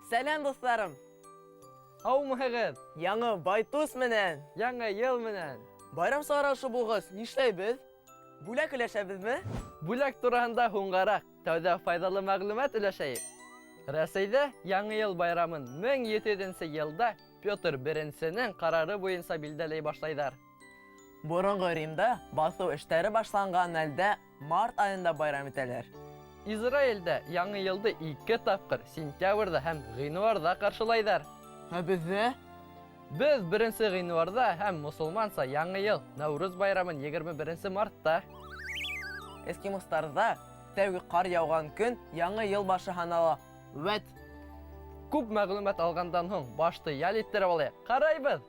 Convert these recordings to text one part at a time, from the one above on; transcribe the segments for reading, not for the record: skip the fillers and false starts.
Сәләм, дуҫтарым! Һаумыһығыҙ! Яңы Байтус менән! Яңы йыл менән! Байрам сарышы булғас, нишләйбеҙ? Бүләк өләшәбеҙме? Бүләк тураһында һуңғараҡ, тәүҙә файҙалы мәғлүмәт өләшәйек. Рәсәйҙә Яңы йыл байрамын 1700 нсе йылда Петр I-нең ҡарары буйынса билдәләй башлайҙар. Боронғо Римда баҫыу эштәре башланған мәлдә март айында байрам итәләр. Израильдә Яңы йылды ике тапҡыр, сентябрҙә һәм ғинуарҙа ҡаршылайҙар. Ә беҙҙә? Беҙ беренсе ғинуарҙа һәм мосолманса Яңы йыл, Нәүрүз байрамын 21 мартта. Эскимостарҙа тәүге ҡар яуған көн Яңы йыл башы һанала. Вәт! Күп мәғлүмәт алғандан һуң башты ял иттереп алайыҡ. Ҡарайбыҙ!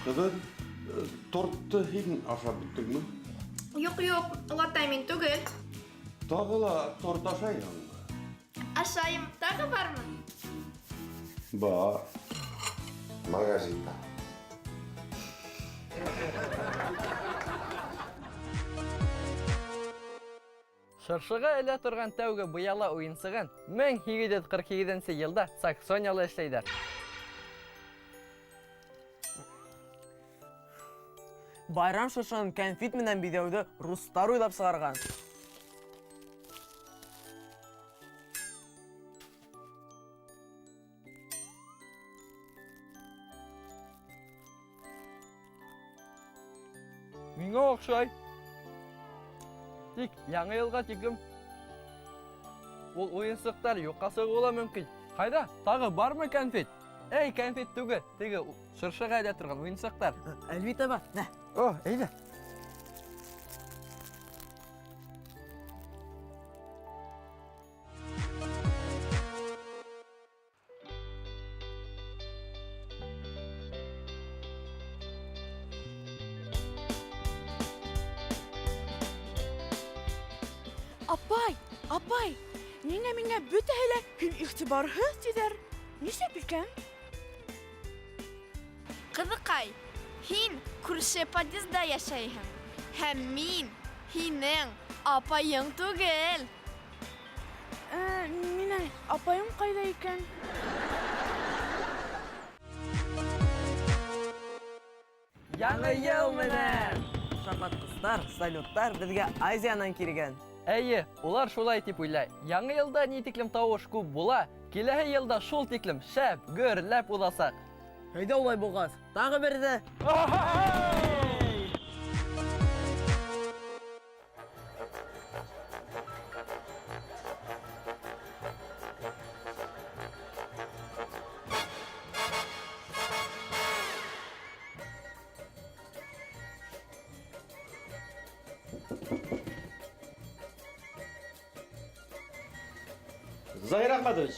Ҡыҙым, тортты һин ашап бөттөңмө? Юҡ, юҡ, олатай мин түгел. Тағы ла торт ашайһыңмы? Ашайым, тағы бармы? Бар. Магазинда. Шыршыға элә торған тәүге быяла уйынсығын 1848 йылда Саксонияла эшләйҙәр. Байрам шыршыһын кәнфит менән биҙәүҙе рустар уйлап сығарған. Миңә оҡшай. Тик яңы йылға тиклем ул уйынсыҡтар юҡҡа сығыуы ла мөмкин. Ҡайҙа? Тағы бармы кәнфит? Эй, кәнфит түгел, теге шыршыға элә торған уйынсыҡтар. Әлбиттә бар. Нә. О, әйҙә. Апай, апай, ниңә миңә бөтәһе лә һин иғтибарһыҙ тиҙәр? Нисек икән? Ҡыҙыҡай, һин күрше подъезда йәшәйһең, һәм мин һинең апайың түгел. Ә, минең апайым ҡайҙа икән? Яңы йыл менән! Шартлатҡыстар, салюттар беҙгә Азиянан килгән. Әйе, улар шулай тип уйлай. Яңы йылда ни тиклем тауыш күп була, киләһе йылда шул тиклем шәп, гөрләп уҙасаҡ. Әйҙә улай булғас, тағы берҙе. Заһир Әхмәтович.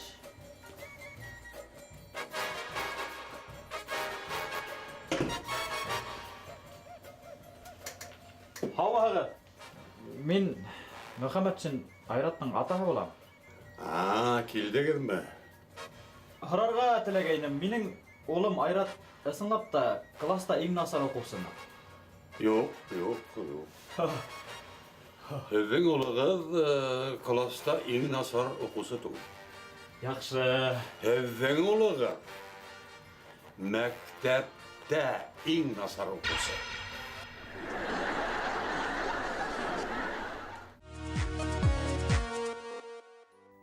Һаумыһығыҙ? Мин Мөхәммәтшин Айраттың атаһы булам. А, килдегеҙме? Һорарға теләгәйнем, минең улым Айрат ысынлап та класста иң насар уҡыусымы? Юҡ, юҡ, юҡ. Һеҙҙең улығыҙ э, класста иң насар уҡыусы түгел. Яҡшы. Һеҙҙең улығыҙ мәктәптә иң насар уҡыусы.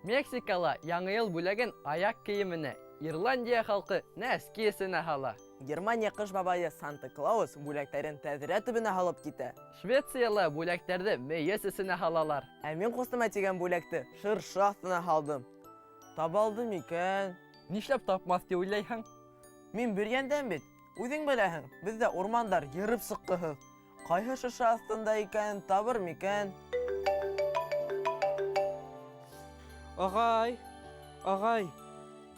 Мексикала Яңы йыл бүләген аяҡ кейеменә, Ирландия халҡы нәски эсенә һала. Германия ҡыш бабайы Санта Клаус бүләктәрен тәҙрә төбөнә һалып китә. Швецияла бүләктәрҙе мейес эсенә һалалар. Ә мин ҡустыма тигән бүләкте шыршы аҫтына һалдым. Таба алдым икән? Нишләп тапмаҫ тип уйлайһың? Мин Бөрйәндән бит. Үҙең беләһең, беҙҙә урмандар йырып сыҡҡыһыҙ. Ҡайһы шыршы аҫтында икән, табыр микән? Ағай, ағай,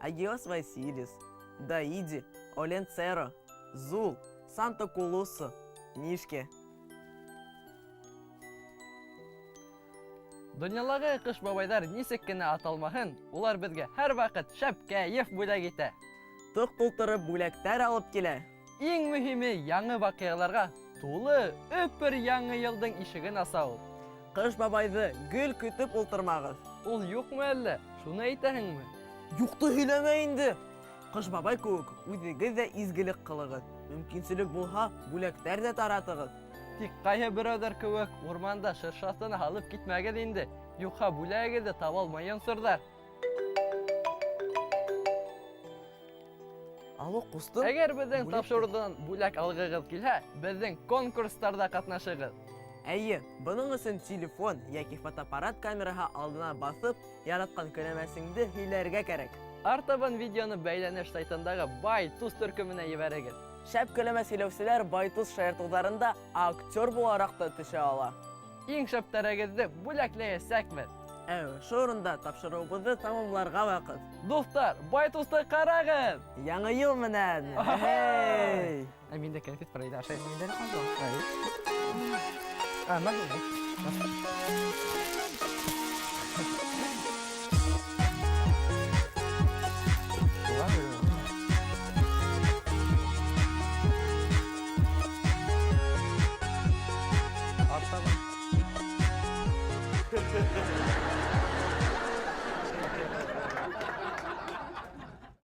Агиос Василис, Даиди, Оленцеро, Зул, Санта Кулусо, Нишке. Донъялағы Ҡыш бабайҙар нисек кенә аталмаһын, улар беҙгә һәр ваҡыт шәп кәйеф бүләк итә. Тоҡ тултырып бүләктәр алып килә. Иң мөһиме яңы ваҡиғаларға тулы өпөр яңы йылдың ишеген аса ул. Ҡыш бабайҙы гел көтөп ултырмағыҙ. Ул юҡмы әллә? Шуны әйтәһеңме? Юҡты һөйләмә инде. Ҡыш бабай кеүек үҙегеҙ ҙә изгелек ҡылығыҙ. Мөмкинселек булһа, бүләктәр ҙә таратығыҙ. Тик ҡайһы берәүҙәр кеүек урманда шыршасын һалып китмәгеҙ инде. Юҡһа бүләгегеҙҙе таба алмай йонсорҙар. Алло, ҡустым. Әгәр беҙҙең Бүләк тапшырыуҙан бүләк алғығыҙ килһә, беҙҙең конкурстарҙа ҡатнашығыҙ. Әйе, бының өсөн телефон йәки фотоаппарат камераһы алдына баҫып, яратҡан көләмәсеңде һөйләргә кәрәк. Артабан видеоны бәйләнеш сайтындағы Бай Тус төркөмөнә ебәрегеҙ. Шәп көләмә һөйләүселәр Байтус шаяртыуҙарында актер булараҡ та төшә ала. Иң шәптәрегеҙҙе бүләкләйәсәкбеҙ. Әү, ошо урында тапшырыуыбыҙҙы тамамларға ваҡыт. Дуҫтар, Байтусты ҡарағыҙ! Яңы йыл менән! Хей! Ә миндә кәнфит бар ине, ашай. Миндә лә ҡалды. А, мә. Артабан.